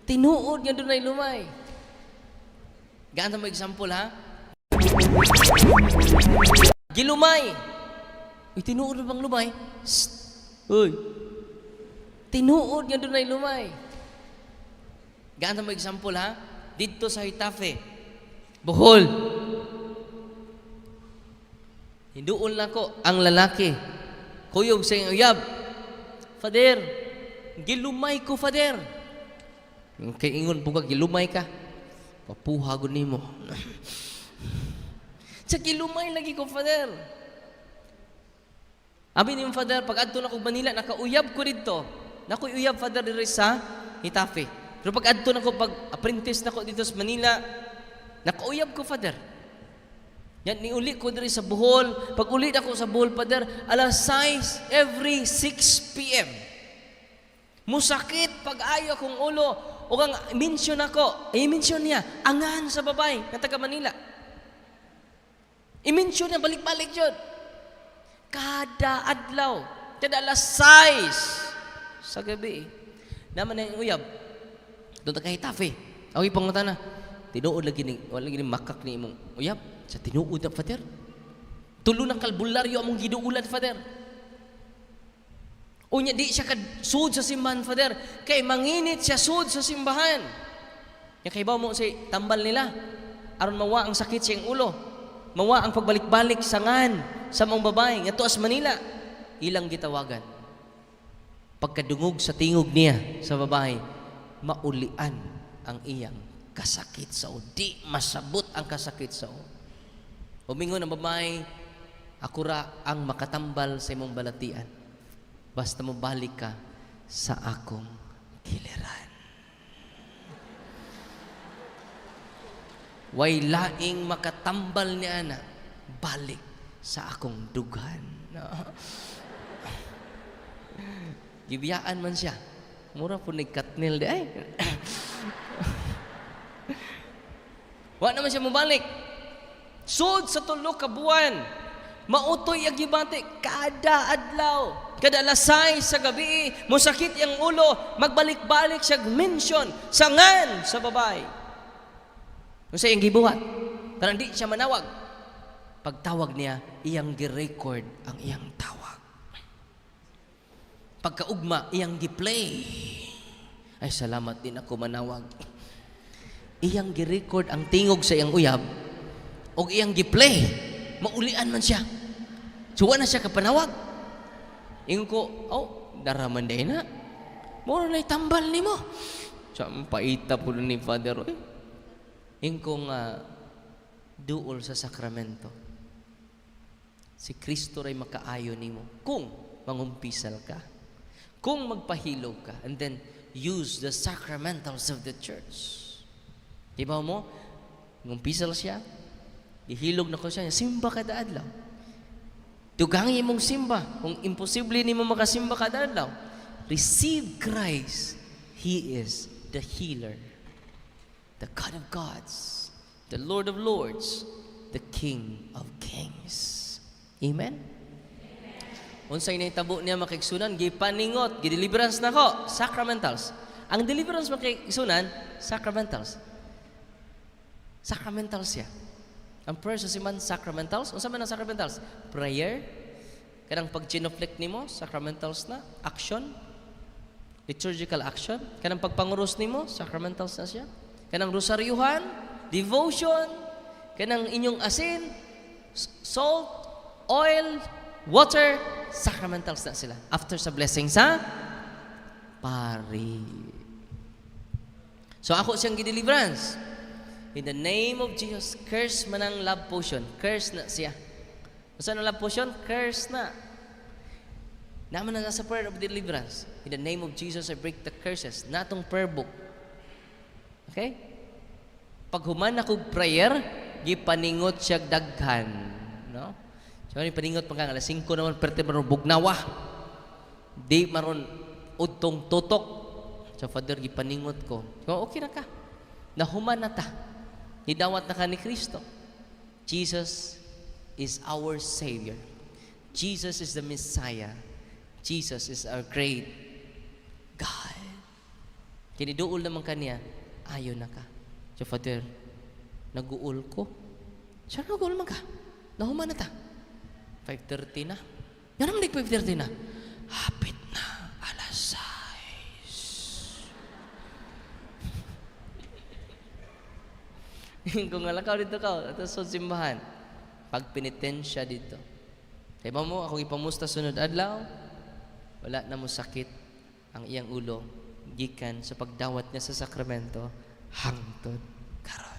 Tinuod nga dunay lumay. Gaan mo example, ha? Gilumay. Uy, tinuod bang lumay? Shh. Uy. Tinuod nga dunay lumay. Gaan mo example, ha? Didto sa Getafe, Bohol. Hinduol nako ang lalaki. Kuyog sa iyang uyab. "Father, gilumay ko, Father." Kay ingon po ka, gilumay ka. Papuha gud nimo. Sa gilumay lagi ko, Father. Abi ni Father, pag adto na ko Manila, nakauyab ko didto. Nakoy uyab, Father, diri sa Getafe. Pero pag adto na ko, pag apprentice na ko dito sa Manila, nakauyab ko, Father. Yan, niuli ko diri sa Bohol. Pag uli ako sa Bohol, Father, alas 6, every 6 p.m. Musakit pag ayo akong ulo. O ang mention ako, eh mention niya, angan sa babae, nga taga Manila. I-mention niya, balik-balik yun. Kada adlaw, kada alas 6 sa gabi. Naman na yung uyab, doon ta kay Getafe. Ako ipangutana, tinuod lagi ni, wala lagi ni makak ni imong uyab. Sa tinuod na, Father. Tulo ng kalbularyo among giduulan, Father. Unya di siya kad sud sa simbahan, Father. Kay manginit siya sud sa simbahan. Ya kay mo si tambal nila aron mawa ang sakit sa iyang ulo. Mawa ang pagbalik-balik sa ngan sa mong babae ngadto sa Manila. Ilang gitawagan. Pagkadungog sa tingog niya sa babae, maulian ang iyang kasakit sa ulo. Di masabot ang kasakit sa ulo. Umingon ang babae, "Ako ra ang makatambal sa imong balatian. Basta mo balik ka sa akong kiliran." Way laing makatambal ni ana, balik sa akong dughan. No. Gibiyaan man siya. Mura po ni katnil di ay. Wa naman siya mobalik. Sud sa 3 ka buwan. Mautoy ang gibati kada adlaw. Kada alas 6 sa gabi, musakit ang ulo, magbalik-balik siya mention sa ngan sa babae. Kung sa iyang gibuhat, parang di siya manawag. Pagtawag niya, iyang gi-record ang iyang tawag. Pagkaugma, iyang gi-play. "Ay, salamat din ako manawag." Iyang gi-record ang tingog sa iyang uyab, o iyang gi-play. Maulian man siya. So, wala na siya kapanawag. Ingon ko, "Oh, daraman din na. Mura na tambal nimo." Sa paita po ni Father. Eh. Ingon ko nga, duol sa sakramento. Si Kristo ray makaayo nimo kung mangumpisal ka. Kung magpahilog ka. And then, use the sacramentals of the church. Di ba mo? Ngumpisal siya. Ihilog na ko siya. Simba kada adlaw. Dugangi imong simba. Kung imposible nimo makasimba kada adlaw, receive Christ. He is the healer, the God of gods, the Lord of lords, the King of kings. Amen? Unsay nahitabo niya, mga kaigsuonan, gipaningot, gideliverance nako, sacramentals. Ang deliverance, mga kaigsuonan, sacramentals. Sacramentals siya. Ang prayer sa simbahan, sacramentals. Unsa man ang sacramentals? Prayer, kanang pag genuflect nimo, sacramentals na, action, liturgical action, kanang pagpanguros nimo, sacramentals na siya. Kanang rosaryuhan, devotion, kanang inyong asin, salt, oil, water, sacramentals na sila. After sa blessing sa pari. So ako siyang gideliverance. In the name of Jesus, curse man ang love potion. Curse na siya. Unsa ang love potion? Curse na. Naman na sa prayer of deliverance. "In the name of Jesus, I break the curses." Natong prayer book. Okay? Pag human ako prayer, gipaningot siya daghan. No? So, ano paningot pa ka, alas 5 naman, perte maron bugnawa. Di maron udtong tutok. So, Father, gipaningot ko. So, okay na ka. Nahuman na ta. Nidawat na ka ni Kristo. Jesus is our Savior. Jesus is the Messiah. Jesus is our great God. Kiniduol naman kaniya, ayo na ka. So, "Father, naguol ko." Siya, "Naguol man ka. Nahuman na ta. 5:30 na." Yan naman, 5:30 na. Hapit na alas 6. Kung alakaw dito ka, ato sa simbahan, pagpenitensya dito. Kay ba mo, akong ipamusta sunod adlaw, wala na mo sakit ang iyang ulo gikan sa pagdawat niya sa sakramento hangtod karon.